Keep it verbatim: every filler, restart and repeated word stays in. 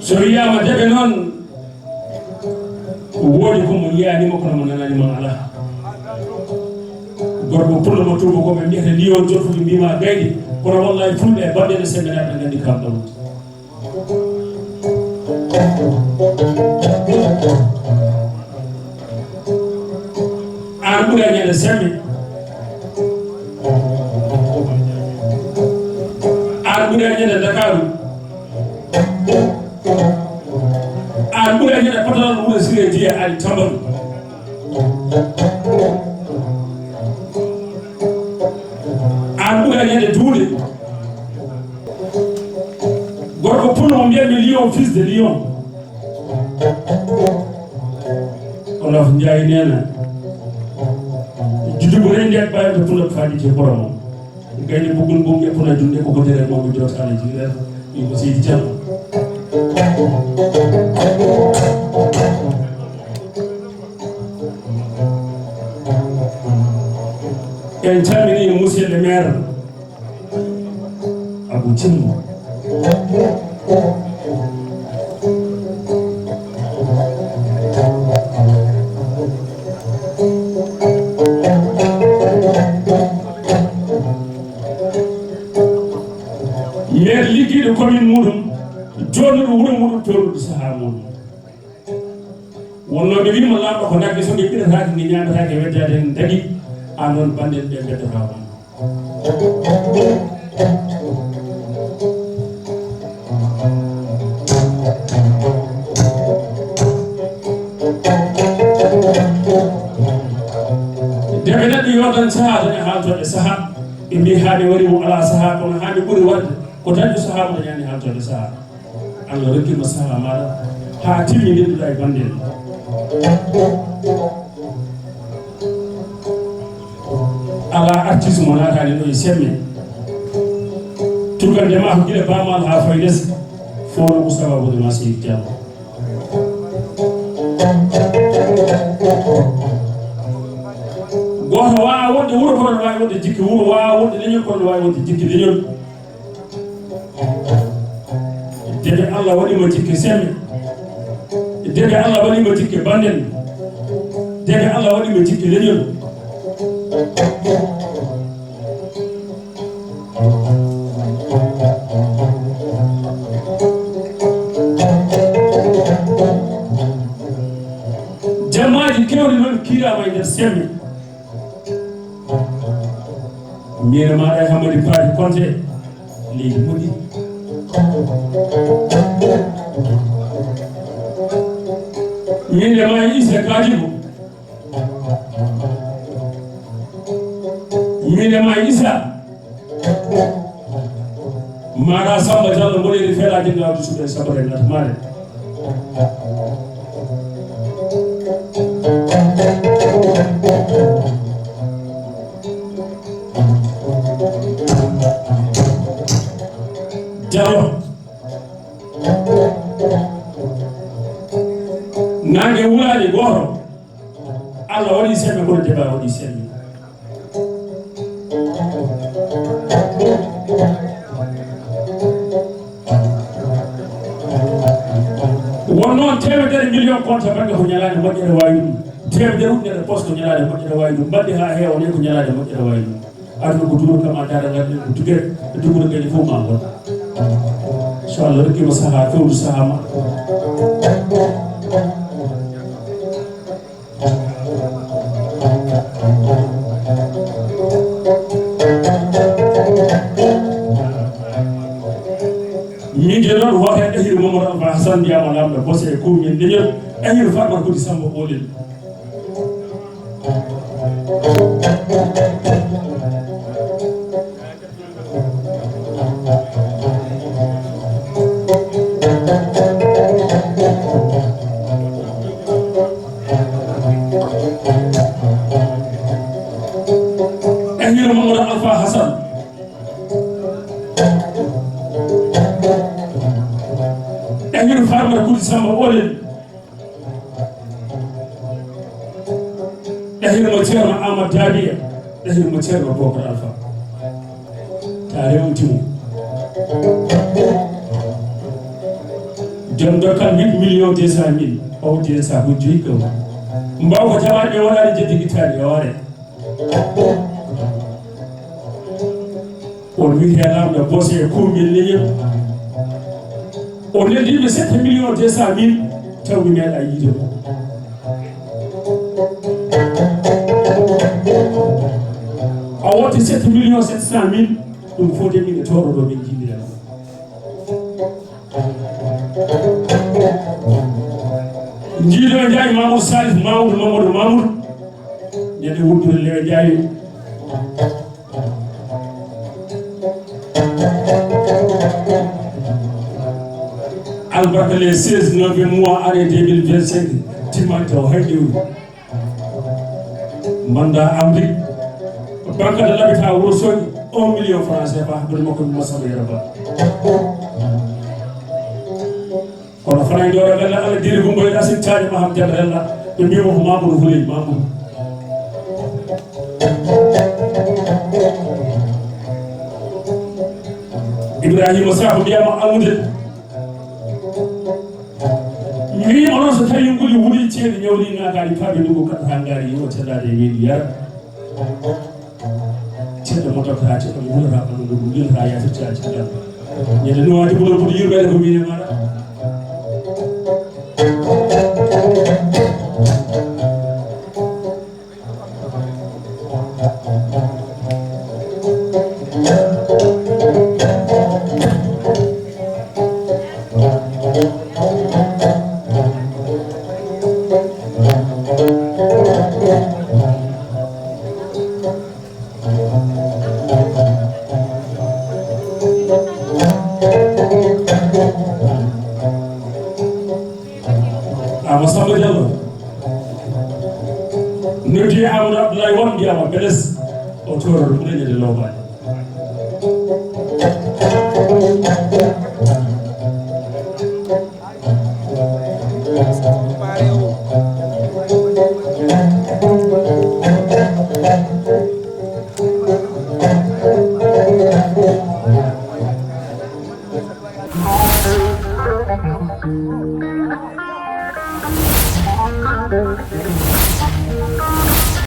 So wiyaama deɓe noon, woodi ko mo yiyaani mo, kono mo nanaani mo alaa. Gorko pullo mo tuuba ko ɓe mbiyata lion, jottude mbima gaydi, kono wallahi fulɓe e baɗɗe ne sembenaaɓe nganndi kam ɗon. Aan ɓuri a ñande sembe. Aan ɓuri a ñande Ndakaaru. Aan ɓuri a ñande patron wuro Siré Dia Ali Tambal. Aan ɓuri a ñande duuɗe. Gorko pullo mo mbiyatmi lion, fils de lion. Olof Njaay nee na, juddu bu rëy ndeet bàyyi ko pullo faadi ci boromam. Gaynde bëggul mbuum yëpp na junde ko ko tere moom jotaale ji leer. Ñu ko siy jàmm. En calmini monsieur le maire Abou Thimbo. Maire liggiiɗo commune muɗum, joɗɗuɗo wuro muɗum, joɗɗuɗo sahaa muɗum. Wonno ɓe wiima laamɗo ko nagge so ɓe ɓirataake, nge ñaametaake, weddaade en dagi, aan noon bannden ɓe mbeddotaama. Nde ɓe neɗɗo yoodan sahaa, daña haaltooɓe sahaa, ɓe mbiyi haa mi wari mo alaa sahaa, kono haa mi ɓuri warde, ko dañɗo sahaa mo dañaani haaltooɓe sahaa. Allah rokki mo sahaa maaɗa haa timmi, ndennduɗaa e banndel. Alaa artiste mo naataani ɗo e semme. Tuggande ma ko gila Bamal haa Faydes, fof no ko sababude ma, Seydi Diallo. Gooto waawaa wonde wuro, kono no waawi wonde jikke wuro, waawaa wonde leñol, kono no waawi wonde jikke leñol. Deke Allah waɗi mo jikke semme. Deke Allah waɗi mo jikke bannden. Deke Allah waɗi mo jikke leñol. Jamaaji kewɗi noon kiiraama e nder semme. Miin e maaɗa e Hammadi Paati Konte, leydi moƴƴi. Miin e maa e Issa Kadibo. Miin e maa e Issa. Mara Samba Diallo, mboɗeeri feelaaji ngawdi suɓe sabare nata maare. Diallo. Naange wulaani gooto. Allah waɗi semme, kono Deba waɗi semme. Won noon teemedere million compte banque ko ñalaande moƴƴere waawi ɗum. Teemedere ujunere poste ko ñalaande moƴƴere waawi ɗum. Mbaɗde haa heewa ne ko ñalaande moƴƴere waawi ɗum. Aduna ko duɗo kam a dara ngar ɗen ko tugere. Dugude kadi fof ma ngon. Inchallah rokkiima sahaa fewdu sahaa ma. Min de noon woote e ɗahir Mamadou Alpha Hassan, mbiyaama laamɗo Bose e Kuumin Leñol, ɗahir Farba Kudi Samba Ɓoolel. Ɗahir Mamadou Alpha Hassan. Ɗahir Farba Kudi Samba Ɓoolel. Ɗahir mo Ceerno Amadou Dabiya. Ɗahir mo Ceerno Bokar Alpha. A rewti mo. Joom dokkal huit millions deux cent mille, o waɗi heen saabu joyi gawri. Mbaw ko jamaɗe ɓe waɗani jeddi gittaani e hoore. On wiyi heen laamɗo Bose e Koungheul Leñol. O neldi ɓe sept millions deux cent mille, taw mi meeɗa yiide mo. O watti sept millions sept cent mille, ɗum fof de min e tooɗo ɗo min jiiɗira. Jiiɗo Njaay Mamoudou Salif Mamoudou Mamadou Mamoudou. Ñande wuddure Lewe Njaay. Albarka les seize novembre mois année deux mille vingt-cinq, timmani taw hay lewru. Mandat Amérique, Banque de l'Habitat Wuro Sogi, un million francs C F A, haɓɓude makko mi Massamba Yero Ba. Kono fana e ɗoɗo ɓella Allah diri gumbo e ɗasin taƴe ma ham jabrella, ɓe mbiya mo ko Mamoudou Houley Mamoudou. Ibrahima Sakho mbiyama Amude. Mi wiima noon so tawi nguli wuli ceeɗi ñawli ngakaali paaɓe ndugu kaɗata ngaari yo tellade e weeɗi yara. Ceɗɗo mo tokkata ceɗɗo mo hulata ɓanndu ndugu yilta yasirta caggal. Ñande nuwaji bulo buɗi yurmeede ko mine maɗa. Ama Samba Diallo noddi Amadou Abdoulaye Wan mbiyama Beles o toro ɗum ene de lowbaade.